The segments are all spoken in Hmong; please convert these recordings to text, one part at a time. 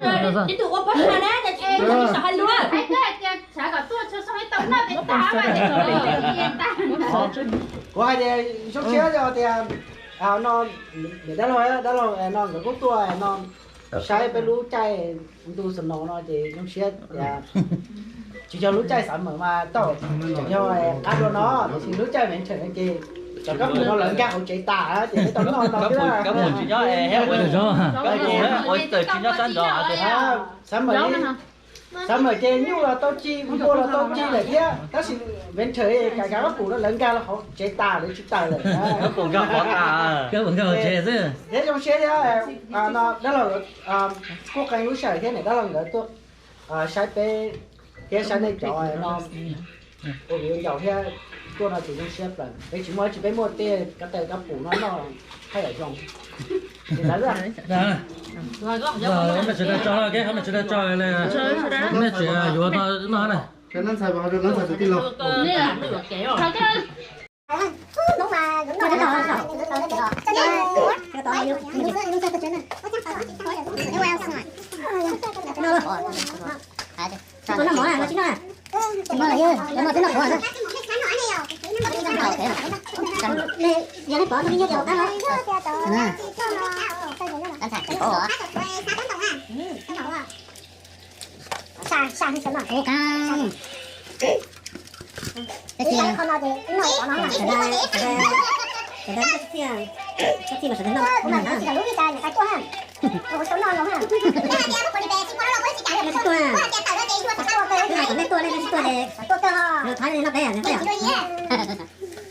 Ib tug ua pob sab na, sawv hais lus. Kuv hais tias zoo siab tias no, niam dab laug, dab laug no nkawd kuj tuaj no saib peb lub caij ntu snow no ces zoo siab tias tsis yog lub caij xav mawm mas tau, tseem yog qab dua no, tiam sis lub caij me ntshawm ces cov kab pum no lawv nkag hauv tsev tas ces peb tau noj no. Kab pum tsis nyob, ua tsis nyob sab nrad. Xav mawm, xav mawm ces nyuj los tau ci, npua los tau ci lawm thiab, tab sis me ntshawm kav kab pum no lawv nkag los hauv tsev tas lawv tsis tawm lawm. Kab pum nkag qhov tas, kab pum nkag hauv tsev xwb. Thiab zoo siab thiab no dab laug kuj qee lub sij hawm thiab niam dab laug nkawd tuaj saib peb thiab saib nej cov no ua viv ua ncaus thiab tuaj no ces zoo siab plaws. Peb tsis muaj dab tsi, peb muaj tej kab taw kab pum no noj thaij yam zoo. Ces ntawd, mej tsis tau tso, mej tsis tau tso, mej tsis yuav tau noj na. Ntxhais, ntxhais tus tij laug. Ua kab. Tab sis, tab sis mas sawv daws noj, tab sis lub vij tas niam tais tuaj ha. Ua tau noj no ha. Tab sis tuaj, tab sis tuaj, nej tuaj, nej tsis tuaj ces thov nej noj peb, noj peb.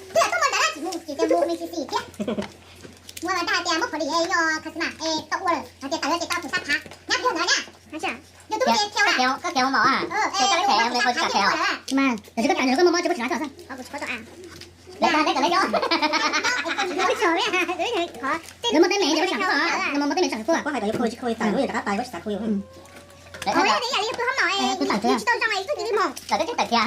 Twb tuaj mus ntawd tsis mus ces mus me xis xis thiab. Muaj dag tias muab qhov li yog khas mas es tau ua lawm hais tias tawm ces tau tus sab phav nyab peb ntawd na. Koj kev ua maum, koj kev ua maum, koj tsis kam khev. Mas tam sim koj tawm nws koj muaj mob tsis muaj tsis lav txog xwb. Nws muaj teeb meem ces koj tsis kam khuj, nws muaj teeb meem tsis kam khuj. Koj hais tias yuav khuj tsis khuj, tawm lub yog rov qab pais koj tsis kam khuj. Kuv tawm, tawm thiab.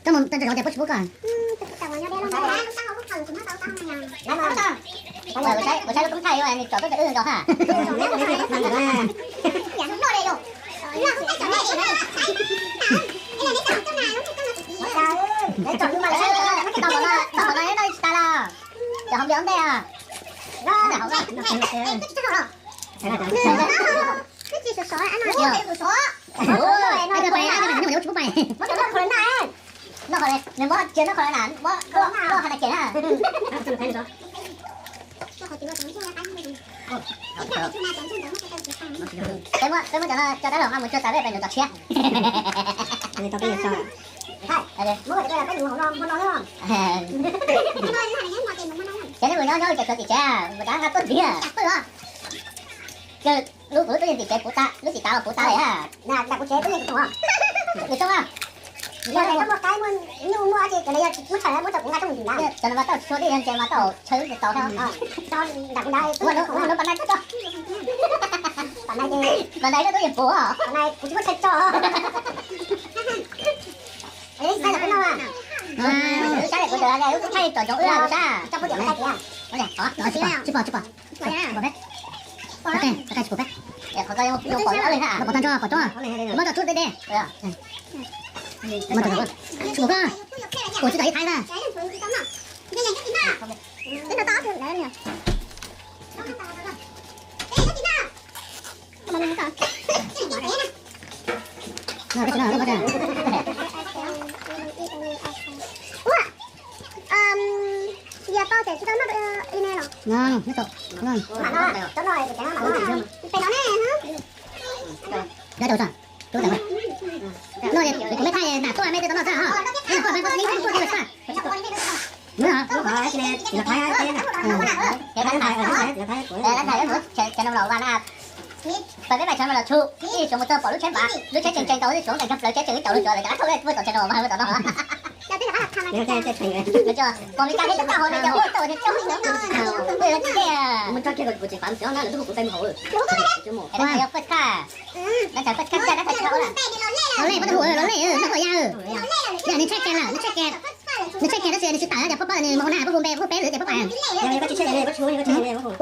Koj mus tag zog tias puab tsis pub koj. Kuv saib lub koob thaij nws tsom tuaj cov wb nkaus ha. Tau qhov no neb noj tsis tas los. Cov hauv npias ua ntej. Noj qhov li, nws muab cia noj qhov li na, muab loj qhov na ces na. Peb muab cov no coj dab laug nqa mus cuag tas peb pem nws tom tshiab. Ces nej mus nyob nyob ces tshuav tim tsev, mus rov nqa tuaj ntxiv. Lub kuv lub tuaj yeej tim tsev puv tas, lub tim tav los puv tas lawm. Nws tseeb a. Muaj qaib muaj nyuj muaj ces cov no yog muab thaij muab rau kuv nqa tuaj mus tim ntag. Cov no mas tau tshuav dej yog ntses mas tau chaw tsis tau. Muaj lub pas nai tso, pas nai tso twb yeej puv, pas nai kuv tsis muaj chaw tso. Lub sab kuv tawm lub koob thaij tsom ntsoov wb sab. Tsis pom, tsis pom. Pom peb, pom peb, pom tag nrho, pom tsob, kuv muab tso tsub deb deb. Tsis pom koj, kuv tsis tau ib thaiv na. Ua, yog tau ces tsis tau noj li ne los? Pem no ne. Noj, kuv me thaij nam tuaj me tej tau noj tag. Peb mas tsheb los tshum, ib suav mus txog pom lub tsheb npav, lub tsheb tseem tseem tau, ib suav nqes kiag plaws tsheb tseem ib caum lub suav lawm, rov qab thauj lawm, muaj tom tsheb no mas muaj tom no. Pom Meskas thiab tau hauv no ces ua tau thiab coj, ua tsis tau. Mus tso kiag kuv tsis fav xyov na, lawv twb hu kuv peb mus hauv. First class, dab ntawd first class, dab ntawd tsis tau ua lawm. Los lej, muab tau hu los lej, muab tau ya. Yog nws tshaj ke lawm, nws tshaj ke. Nws tshem kiag tab sis nws tsis tawm ces pab pab nws mus ua na, pab hu npe, pab peb lwm ces pab pab. Ua hu.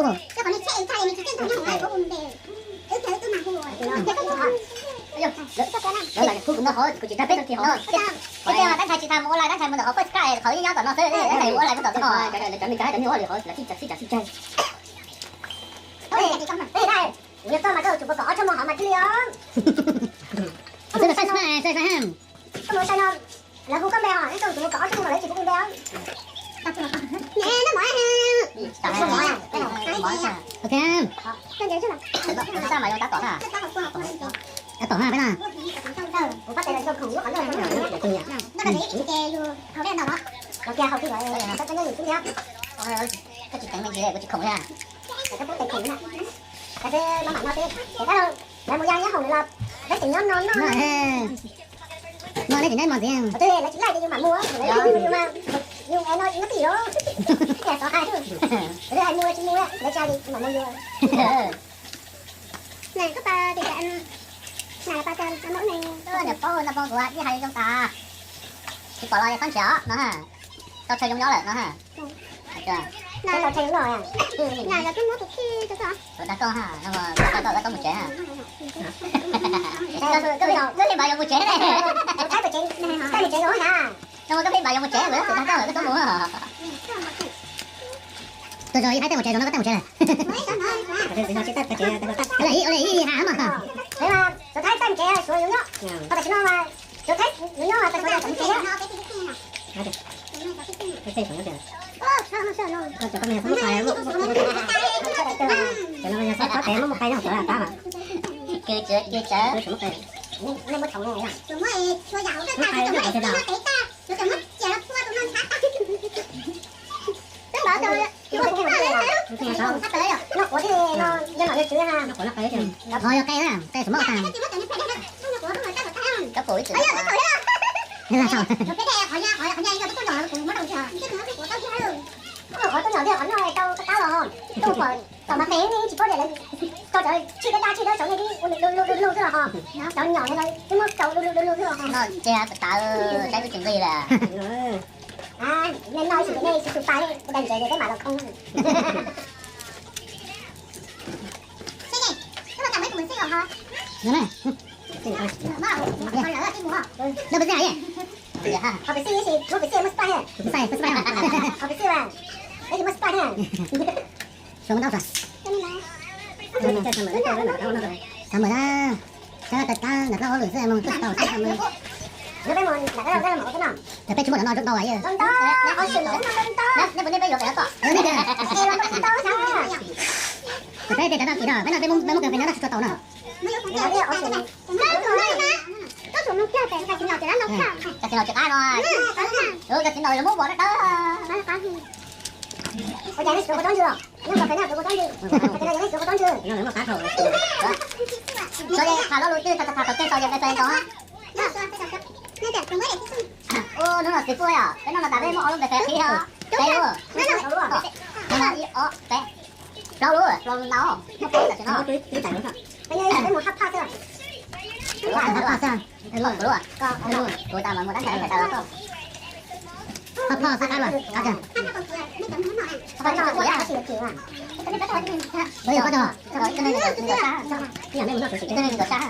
Kuv kuv no qhov kuv tsis tau peb tug kis hov. Tab ntshai tsis tas mus ua lais, tab ntshai mus ntawm qhov first class qhov yeej nyob tom no xwb, tab ntshai mus ua lais mus tom tod. Cov me cov hauj lwm hov lam tij cov txij cag. Kuv yog koj mas koj yuav tsum mus kom ob txhiab moo hov mas thiaj li os. Koj mus sai no, lawv hu koj npe os, koj yuav tsum mus kom ob txhiab moo lawv tsis pub npe os. Ok. Tab tom ha peb no. Koj tsis teev me ntsis li, kuv tsis khoom li. Koj pub tes khoom na. Koj tsis no mam no xwb, ces koj lawv mus ya nyob hoom lawv los, lawv tseem nyob no no. No nej tseem nyob mos ntxiv. Lawv tsis laij ces yus mam mus, lawv mus yus mas, yus es no nyob twj ywm. Xov hais, lawv hais mus tsis mus, lawv tsis hais li mam mus yus. Niam paub no pog kuv ib hais zoo tas, tsis pom los qab nrhiav no ha, tau chaw zoo nyob lawm no ha. Tau chaw zoo nyob. Tus dag koj ha, no koj koj tau mus tsev ha. Koj pheej npaj yuav mus tsev ne. Koj pheej npaj yuav mus tsev, tus dag koj koj tau mus. Tus zog ib Thaib tej mus tsev, zog no koj tej mus tsev lawm. Ua li ib ha mas. Tus Thaib tej mus tsev, Suav yus nyob. Tam sim no mas Suav Thaib yus nyob, tam sim no mus tsev. Qhov yog qe na, qe sum muab ua tag. Kab pum ib txwm. Tom mas qe tsis paub tias lawv tso cov tshij dawb dawb tshij dawb saud nej twb ua lug lug lug xwb los ho. Cov nyom no twb muab rau lug lug lug lug xwb los ho. No ces tas saib twb tsis nqig lawm. Nej noj ib sim ces nej ib sim tus pa nej ua dag ntsev ces peb mam los khoo. Qhov pes xij ib sim, qhov pes xij muaj spy thiab. Qhov pes xij mas, ib sim muaj spy thiab. Suav muaj tau suav. Xav mus na, xav mus na, xav mus na, xav mus na, xav mus na. Peb tsis muaj ntawm no zoo ntau. Peb tej cov no kis no, peb no peb muab kawg pem no tab sis tsuas tau na. Cov txiv no tsis qab no, cov txiv no yuav muab vov dawb dawb. Ua hnub no xis fwj yom, peb noj no tas peb muab ob lub npe qhib os. Peb lub, ib ob peb, plaub lub, plaub lub ntau, muab plaub lub tam sim no. Kuv tas mas muaj dab ntawd tas los. Phoj phoj xwb qab mas qab kawg. Kuv yog pab tog. Ib tug neeg nkaus sab. Ib tug neeg nkaus sab.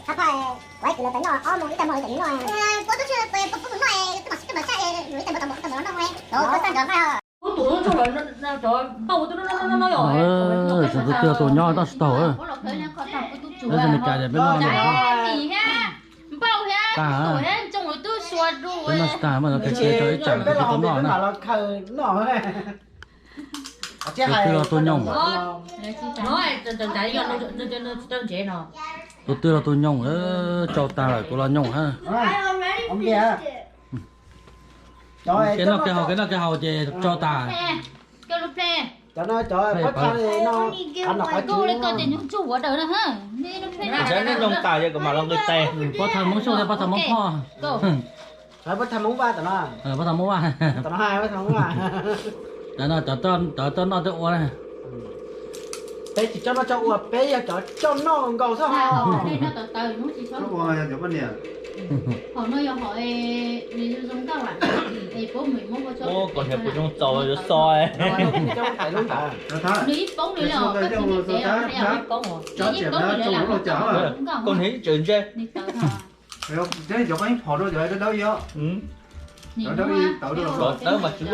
Phoj phoj, kuv ib tug los peb noj ob mus ib tag hmo li tam sim no. Tus twg los tus nyob tab sis taug. Peb tsis noj tsis tas mas tus twg tau noj na. Tus twg los tus nyoos. Tus twg los tus nyoos, tsau tas lawm kuv los nyoos hab. Kev noj kev haus, kev noj kev haus ces tsau tas. Pob txha Hmoob Xyooj thiab pob txha Hmoob Phoj. Pob txha Hmoob Vaj. Cov no cov coj noj coj ua na. Peb tsis coj noj coj ua, peb yog cov coj noj nkaus xwb ho. Hom no yog hom zoo zoo nkauj, es puab mus muab ua tso. Ua kom hniav puas zoo txaus yuav xo. Nws ib poob nws li os, koj tsis nyiam ces ib poob, ib poob nws li zoo nkauj. Koj hniav ib tseem ntse. Cov dawb dawb mas tsis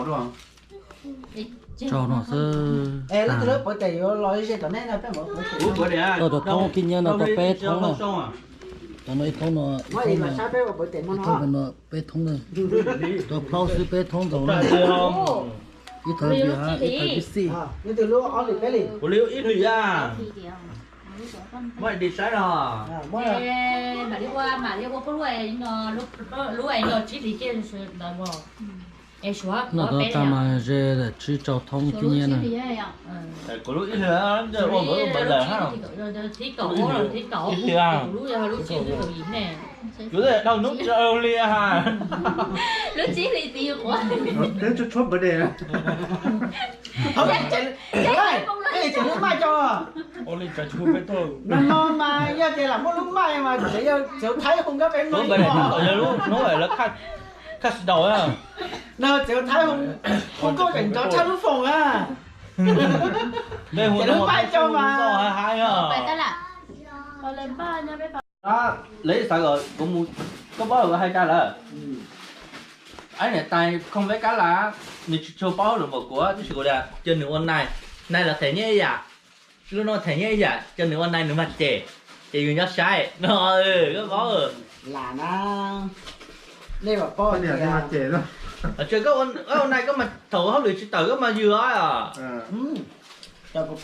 luaj. Tso no xwb. Tau cov thoob kib nyiab no tau peb thoob na. Cov no ib thoob no, ib thoob no peb thoob na. Tau plaub xwb peb thoob ntau na. Ib thoob pib hab ib thoob pib xij. Ua li ib hlis a. Muab di saib no. Mam li ua, mam li ua pab lub, lub no tsib hlis ntawd. Noj tau tag mas ze lawm tsib rau thoob kib nyiab na. Kuv lub ib hlis ua npawv lawm hab. Thib kaum, thib kaum, kuv lub yog lub tsib hlis kaum yim ne. Kuv dhau hnub tsis ua li ha. Lub tsib hlis txiv quav. Peb tshuab npawv de. Ua li tshuab peb tuaj no mas yog tias lam muaj lub maij mas tsev yog tsev thaib hu nkauj peb mloog. Yog lub hnub lawv khaj sawv daws no tsev thaib hu nkauj tseem nrov tshaj lub foom na. Lub maij coj mas. Lawv xav kom kuv mus, koj paub lawm kuv hais cas lawm. Aib niam tais khoom peb kab las, nws tsis tshua paub hauj lwm npaum kuv, tab sis kuv tias cia nws ua nais, nais los them nyiaj ib yam, lub no them nyiaj ib yam, cia nws ua nais nws mag cem, ces yus nco saib no. Koj paub, lam na, nej mam paub tias koj ua nais koj mas thaum hauj lwm tsis tawm koj mas yws os.